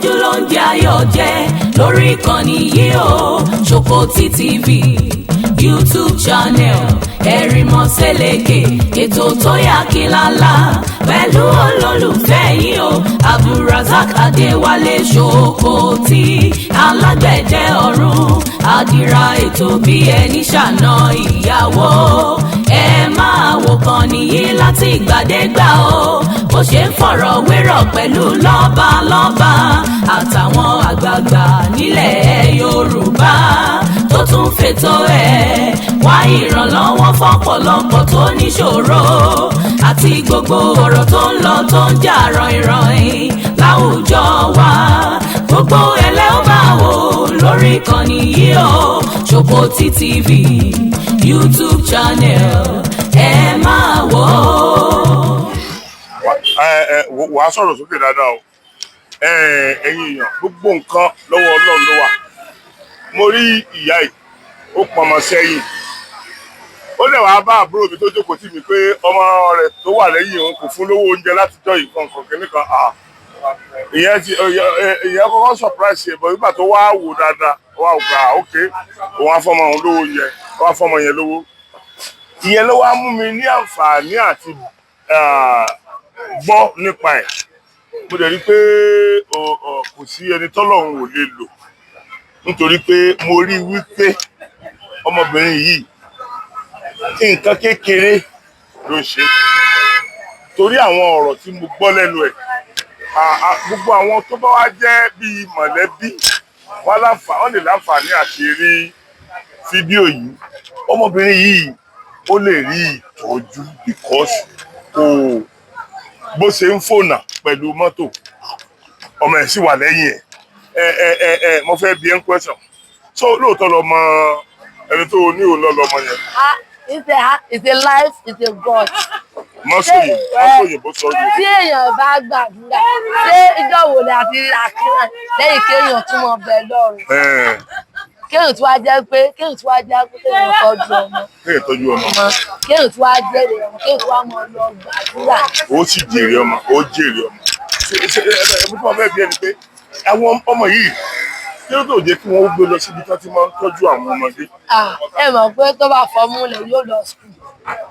Iwájú ló ń jẹ́ ayọ̀ jẹ́ lórí ìkànnì yìí o. Ṣòkòtì TV YouTube channel, Ẹ̀rìmọ̀sẹ̀lẹ̀kẹ̀, ètò tó yà kí lálá pẹ̀lú olólùfẹ́ yìí o, Abdulrasaq Adéwálé Ṣòkòtì, alágbẹ̀dẹ ọ̀run, àdìrà ètò bí ẹni ṣàna ìyàwó. Ẹ máa wò kàn nìyí láti ìgbàdégbà o, bó ṣe ń fọ̀rọ̀ wérọ̀ pẹ̀lú lọ́balọ́ba àtàwọn àgbààgbà nílẹ̀ Yorùbá, tó tún fètò ẹ̀ wá ìrànlọ́wọ́ fọ́pọ̀lọpọ̀ tó níṣòro, àti gbogbo ọ̀rọ̀ tó ń lọ, tó ń jà ràìnràìn láwùjọ wa. Gbogbo ẹlẹ́ ó máa wò lórí ìkànnì yìí o, Ṣòkòtì TV YouTube channel, ẹ máa wò ó. Ẹ ẹ, wàá sọ̀rọ̀ sókè dáadáa o. Ẹ ẹ̀yin èèyàn, gbogbo nǹkan lọ́wọ́ Ọlọ́run ló wà. Mo rí ìyá yìí, ó pọnmọ sẹ́yìn, ó dẹ̀ wàá bá àbúrò mi tó jókòó tì mí pé ọmọ rẹ̀ tó wà lẹ́yìn òun kò fún lówó oúnjẹ látijọ́ yìí, kankan kìíní kan. Ìyẹn ti ìyẹn kọ́kọ́ surprise yẹn bọ̀. Nígbà tó wá wò dáadáa, wá gbà ok, òun á fọmọ òun lówó oúnjẹ, ó wá fọmọ yẹn lówó. Ìyẹn ló wá mú mi ní àǹfààní àti gbọ́ nípa ẹ̀. Mo dẹ̀ rí pé kò sí ẹni tọ́lọ́run ò lè lò, nítorí pé mo rí wípé ọmọbìnrin yìí, nǹkan kékeré ló ń ṣe, torí àwọn ọ̀rọ̀ tí mo gbọ́ lẹ́nu ẹ̀. Gbogbo àwọn tó bá wá jẹ́ bíi mọ̀lẹ́bí wọ́n lè láǹfààní àti rí fídíò yìí. Ọmọbìnrin yìí, ó lè rí ìtọ́jú, because kò bó ṣe ń fònà pẹ̀lú mọ́tò, ọmọ ẹ̀ sì wà lẹ́yìn ẹ̀. Ẹ ẹ ẹ ẹ, mo fẹ́ bi ẹ́ ń question. So lóòótọ́ lọmọ ẹni tó ní òun lọ lọmọ yẹn? Ah, it's a life, it's a God. Mọ́sòyìnbó sọ yìí. Tí èèyàn bá gbàdúrà, ṣé ìjọ wo ni àti àkíràn lẹ́yìn kéèyàn tún mọ bẹ lọ́rùn? Kéèyàn tún wá jẹ́ pé kéèyàn tọ́jú ọmọ. Kéèyàn tọ́jú ọmọ. Kéèyàn tún wá jẹ́ ọmọ, kéèyàn tún wá mọ lọ gbàdúrà. Ó sì jèrè ọmọ, ó jèrè ọmọ. Ṣe ṣe ẹ ẹ, mo tún wọn fẹ́ bí ẹni pé àwọn ọmọ yìí, kí ló tó jẹ́ kí wọ́n gbé lọ síbi tí wọ́n ti máa ń tọ́jú àwọn ọmọdé? Ah, ẹ mọ̀ pé tó bá fọmú lẹ̀, yóò lọ school.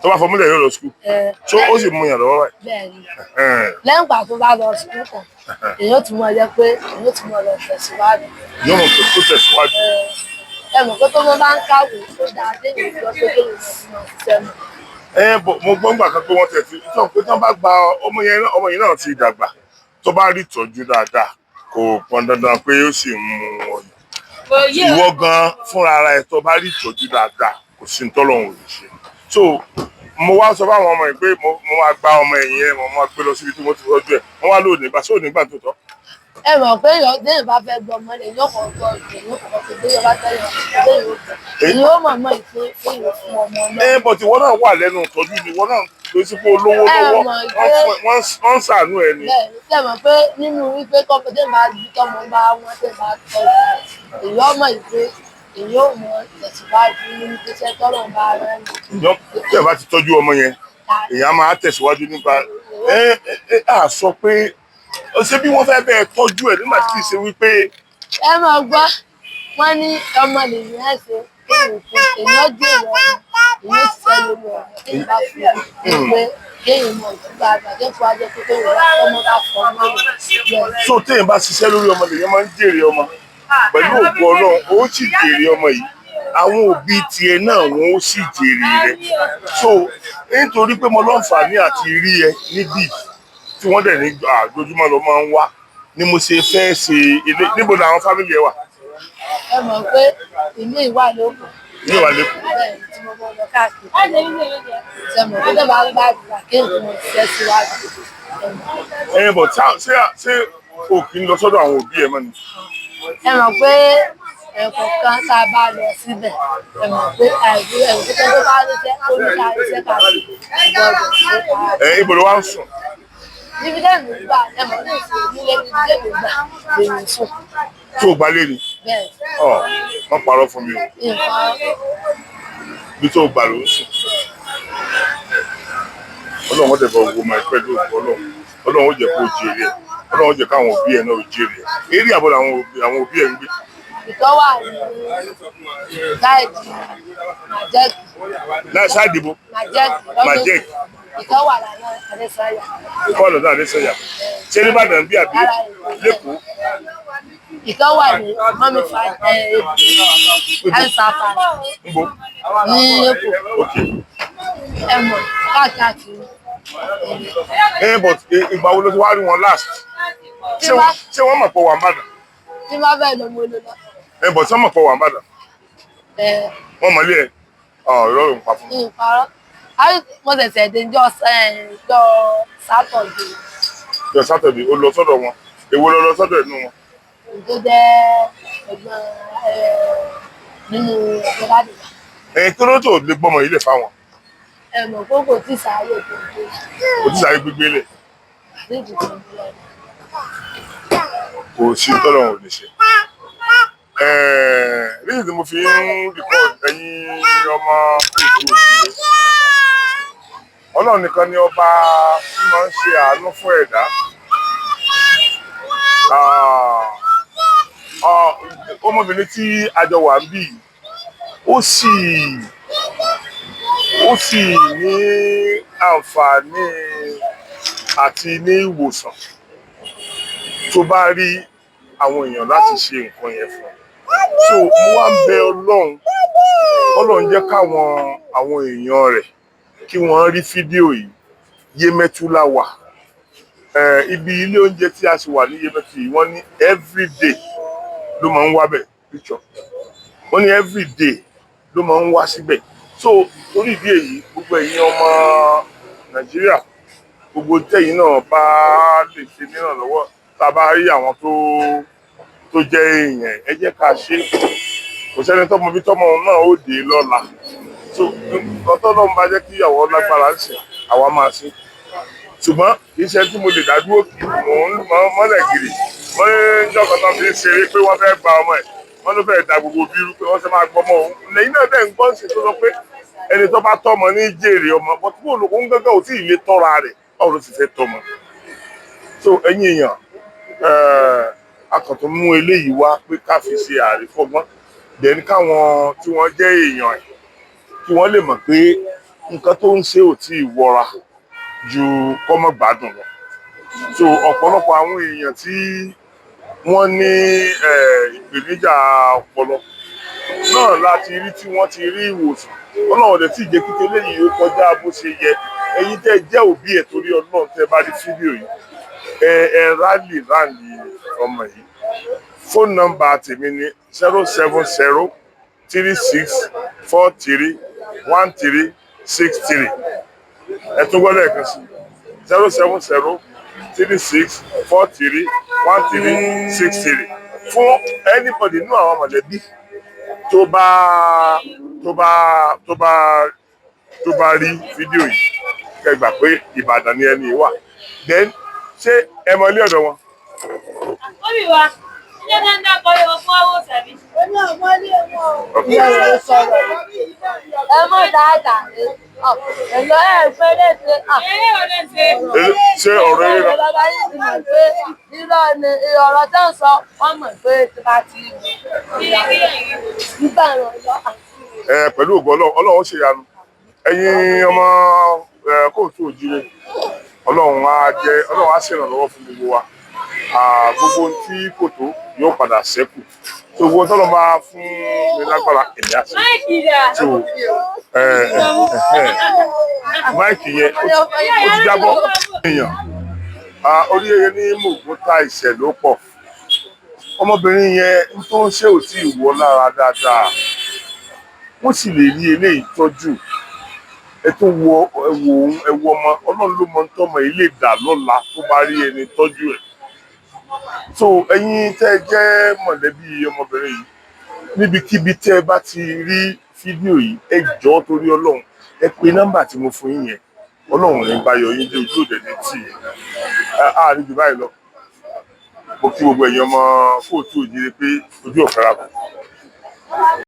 Tó bá fọmúlẹ̀, yóò lọ school. So ó sì mú yàn lọ́wọ́ báyìí? Bẹ́ẹ̀ ni. Lẹ́yìn ìgbà tó bá lọ school tán, èèyàn tún mọ jẹ́ pé èèyàn tún mọ lọ tẹ̀síwájú. Yóò mọ̀ pé kó tẹ̀síwájú. Ẹ mọ̀ pé tó mọ́ bá ń kàwé, ó dáa déyìn gbọ́ pé kéèyàn mọ̀ ṣiṣẹ́ mọ́. Ẹ bọ̀, mo gbọ́ ńgbà kan pé wọ́n tẹ̀ sí sọ pé tí wọ́n bá gba ọmọ yẹn, ọmọ yẹn náà ti dàgbà, tó bá rí ìtọ́jú dáadáa, kò pọn dandan pé ó sì ń mu ọyàn. Ìwọ gan fúnra ara ẹ, tó bá rí ìtọ́jú dáadáa, kò sí tọ́lọ́run ò lè ṣe. So mo wá sọ fáwọn ọmọ yìí pé mo máa gba ọmọ ẹ̀yìn ẹ, mo máa gbé lọ síbi tí mo ti tọ́jú ẹ. Wọ́n wá lóòní gbà sóò nígbà tó tọ́. Ẹ mọ̀ pé èèyàn téèyàn bá fẹ́ gbọ́ ọmọ lẹ̀, yóò kọ́ gbọ́, èèyàn kọ́kọ́ pé béèyàn bá fẹ́ yàn, béèyàn ó gbọ́, èèyàn ó mọ̀ mọ́ ìpè kéèyàn fún ọmọ náà. Ẹ bọ̀ tí wọ́n náà wà lẹ́nu ìtọ́jú ni wọ́n náà tó sí pé olówó Ẹ lọ́wọ́. mọ̀ pé Wọ́n ń ṣàánú ẹ ni. Bẹ́ẹ̀ ṣe mọ̀ pé nínú wípé kọ́kọ́ téèyàn bá bí, tọ́mọ bá wọ́n, téèyàn bá tọ́jú, èèyàn mọ̀ ìpè èèyàn ó mọ̀ tẹ̀síwájú nínú iṣẹ́ tọ́lọ̀ bá rẹ̀ ní. Èèyàn tí ẹ bá ti tọ́jú ọmọ yẹn, èèyàn máa tẹ̀síwájú nípa ẹ ẹ à sọ pé ṣé bí wọ́n fẹ́ bẹ́ẹ̀ tọ́jú ẹ̀ nígbà tí kì í ṣe wípé. Ẹ máa gbọ́, wọ́n ní ọmọ lèyìn ẹ̀ ṣe kéèyàn fún èèyàn jèrè ọmọ, èèyàn ṣiṣẹ́ lórí ọmọ, kéèyàn bá fún un pé kéèyàn mọ̀ ìtúgbà àgbà, kéèyàn fún ajẹ́ pé kéèyàn bá ọmọ bá fọ ọmọ rẹ̀. So téèyàn bá ṣiṣẹ́ lórí ọmọ, lèèyàn máa ń jèrè ọmọ. Pẹ̀lú ògo Ọlọ́run, ó sì jèrè ọmọ yìí, àwọn òbí tiẹ̀ náà, wọn ó sì jèrè rẹ̀. So nítorí pé mo lọ́nfààní àti rí ẹ níbí tí wọ́n dẹ̀ ní àjojúmọ́ lọ máa ń wá ni mo ṣe fẹ́ ṣe ilé. Níbo làwọn family ẹ wà? Ẹ mọ̀ pé ìlú ìwà lóko. Ní ìwà lẹ́kọ̀ọ́? Bẹ́ẹ̀ ni, tí mo mọ̀ lọ káàkiri. Ṣe mọ̀ pé tó bá ń gbàdúrà, kéèyàn tó mọ̀ ṣiṣẹ́ síwájú. Ẹ bọ̀, ṣé o kì í lọ sọ́dọ̀ àwọn òbí ẹ mọ́ ni? Ẹ mọ̀ pé ẹ̀kọ̀ọ̀kan tá a bá lọ síbẹ̀, ẹ mọ̀ pé àìsí ẹ̀rù tó tó bá ríṣẹ́ ó ní ká ríṣẹ́ káàkiri gbọ́dọ̀ ṣe ká. Ẹ ibo ló wá ń sùn? Níbi tẹ́mi gbà, ẹ mọ̀ ní ìsìn nílé, níbi tẹ́mi gbà lèmi sùn. Tó o gbá lé ni? Bẹ́ẹ̀. Ọ wọ́n parọ́ fún mi o. Nǹkan. Ibi tó o gbà ló ń sùn. Ọlọ́run ó dẹ̀ bọ̀ wo máa pẹ̀lú òkú Ọlọ́run. Ọlọ́run ó jẹ́ kó jèrè ẹ̀. Ọlọ́run jẹ́ káwọn òbí ẹ̀ náà jèrè ẹ̀. Eré àbọ̀ làwọn òbí ẹ̀ ń gbé? Ìtọ́ wà ní láìdí Majek. Láì sáàdìbò. Majek lọ́dọ̀. Majek. Ìtọ́ wà lánàá Adésanya. Kọ́ọ̀lù náà Adésanya. Ṣé nìbàdàn bí àbí lẹ́kọ̀ọ́? Ìtọ́ wà ní mọ́mí fa ẹ̀ ẹ̀ńsà fa Nbo. ní Èkó. Ok. Ẹ mọ̀ káàkiri. Ẹ but ìgbà wo ló ti wá rí wọn last? Tí bá Ṣé wọ́n mọ̀ pé wà ń bàdàn? Tí bá bẹ́ẹ̀ lọ mo lò lọ. Ẹ but ṣé wọ́n mọ̀ pé wà ń bàdàn? Ẹ Wọ́n mọ̀ ilé ẹ̀. Ọ̀ ìrọ̀rùn ń pa fún mi. Ìparọ́. Mo ṣẹ̀ṣẹ̀ dé jọ́ Sátọ̀dé. Jọ Sátọ̀dé, ó lọ sọ́dọ̀ wọn. Èwo lọ lọ sọ́dọ̀ ẹ̀ nú wọn? Tó jẹ́ ẹ̀gbọ́n nínú ẹ̀gbọ́n dáàdì wa. Ẹ kí ló tó lè gbọ́mọ ilé fáwọn? Ẹ mọ̀ pé kò tí ì sáyè tó tó. Kò tí ì sáyé gbígbé lẹ̀. Àti ìdìbò lọ. Kò sí tọ́lọ̀ ò lè ṣe. Ríyìn tí mo fi ń rìkọ́d ẹ̀yin ọmọ kóòtù òjìlé. Ọlọ́run nìkan ni ọba tí máa ń ṣe àánú fún ẹ̀dá. Ọmọbìnrin tí a jọ wà ń bì yìí, ó sì ní àǹfààní àti ní ìwòsàn tó bá rí àwọn èèyàn láti ṣe nǹkan yẹn fún un. So mo wá ń bẹ Ọlọ́run, Ọlọ́run jẹ́ káwọn àwọn èèyàn rẹ̀ kí wọ́n rí fídíò yìí. Yemẹtu la wà. Ibi ilé oúnjẹ tí a sì wà ní Yemẹtu yìí, wọ́n ní everyday ló máa ń wá bẹ̀ picture. Wọ́n ní everyday ló máa ń wá síbẹ̀. So torí ìdí èyí, gbogbo ẹ̀yin ọmọ Nàìjíríà, gbogbo tẹ̀yin náà bá lè ṣe nírànlọ́wọ́, tá a bá rí àwọn tó jẹ́ èèyàn, ẹ jẹ́ ká ṣe. Kò sẹ́ni tọ́mọ bí tọ́mọ náà ó dé lọ́la. So nǹkan tó lọ́n bá jẹ́ kí ìyàwó lágbára ń sìn, àwa máa ṣe. Ṣùgbọ́n kì í ṣe tí mo lè dá dúró kì í mò ń mọ́lẹ̀ gírì. Wọ́n ní jọ́kọ̀ tán fi ń ṣeré pé wọ́n fẹ́ gba ọmọ ẹ̀. Wọ́n ló fẹ́ da gbogbo bírú pé wọ́n ṣe máa gbọ́mọ òun. Lẹ́yìn náà dẹ̀ ń gbọ́ sí tó sọ pé ẹni tó bá tọ́mọ ní jèrè ọmọ. Bọ́tú bò lóko ń gángan ò tí ì lè tọ́ra rẹ̀. Báwo ló ti fẹ́ tọ́mọ? So ẹ̀yin èèyàn, a kàn tó mú eléyìí wá pé ká fi ṣe àrífọ́gbọ́n. Then káwọn tí wọ́n jẹ́ èèyàn ẹ̀ kí wọ́n lè mọ̀ pé nǹkan tó ń ṣe ò tí ì wọra ju kọ́mọ gbádùn lọ. So ọ̀pọ̀lọpọ̀ àwọn èèyàn tí wọ́n ní ìpèníjà ọpọlọ náà láti rí tí wọ́n ti rí ìwòsàn. Ọlọ́run dẹ̀ tí ì jẹ́ kí eléyìí ó kọjá bó ṣe yẹ. Ẹ̀yin tẹ́ jẹ́ òbí ẹ̀, torí Ọlọ́run, tẹ́ bá rí fídíò yìí, ẹ rally round ọmọ yìí. Phone number tèmi ni 07036431363. Ẹ tún gbọ́dọ̀ ẹ̀kan sí, 07036431363, fún anybody nínú àwọn mọ̀lẹ́bí tó bá rí fídíò yìí, kẹ́ gbà pé Ìbàdàn ni ẹni wà. Then ṣé ẹ mọ ilé ọ̀dọ̀ wọn? Mọ́mì wa, ilé náà ń dákọ̀ ọ́ fún àwọ̀ tàbí. Ìyá rẹ̀ sọ̀rọ̀. Ẹ mọ̀ dáadáa. Èlò ẹ̀ pé léṣe. Eré wo ló ń ṣe? Ṣé ọ̀rọ̀ eré náà? Bàbá yìí ti mọ̀ pé irọ́ ni ọ̀rọ̀ tó ń sọ, wọ́n mọ̀ pé tí bá ti Kí ló ń rí? nígbà ràn lọ. Ẹ pẹ̀lú ògo Ọlọ́run, Ọlọ́run ó ṣe ìyanu. Ẹ̀yin ọmọ ẹ kóòtù òjire, Ọlọ́run á jẹ́, Ọlọ́run á ṣèrànlọ́wọ́ fún gbogbo wa. Gbogbo ohun tí kò tó yóò padà ṣẹ́kù. So gbogbo ohun tọ́lọ́ máa fún mi lágbára, èmi á ṣe. Máìkì dà. So ẹ ẹ ẹ mic yẹn ó ti jábọ́. Èèyàn orí ẹyẹ ní mògùn ta ìṣẹ̀ ló pọ̀. Ọmọbìnrin yẹn ń tó ń ṣe ò tí ì wọ lára dáadáa, wọ́n sì lè rí eléyìí tọ́jú. Ẹ tún wo, ẹ wo òun, ẹ wo ọmọ. Ọlọ́run ló mọ tọ́mọ yìí lè dà lọ́la tó bá rí ẹni tọ́jú ẹ̀. So ẹ̀yin tẹ́ ẹ jẹ́ mọ̀lẹ́bí ọmọbìnrin yìí, níbikíbi tẹ́ ẹ bá ti rí fídíò yìí, ẹ jọ̀ọ́, torí Ọlọ́run, ẹ pe nọ́mbà tí mo fún yín yẹn. Ọlọ́run ní bá yọ yín dé ojú òde ní tì í àárín jù báyìí lọ. Mo kí gbogbo ẹ̀yin ọmọ kóòtù òjìrè pé ojú ọ̀fẹ́ ra kù.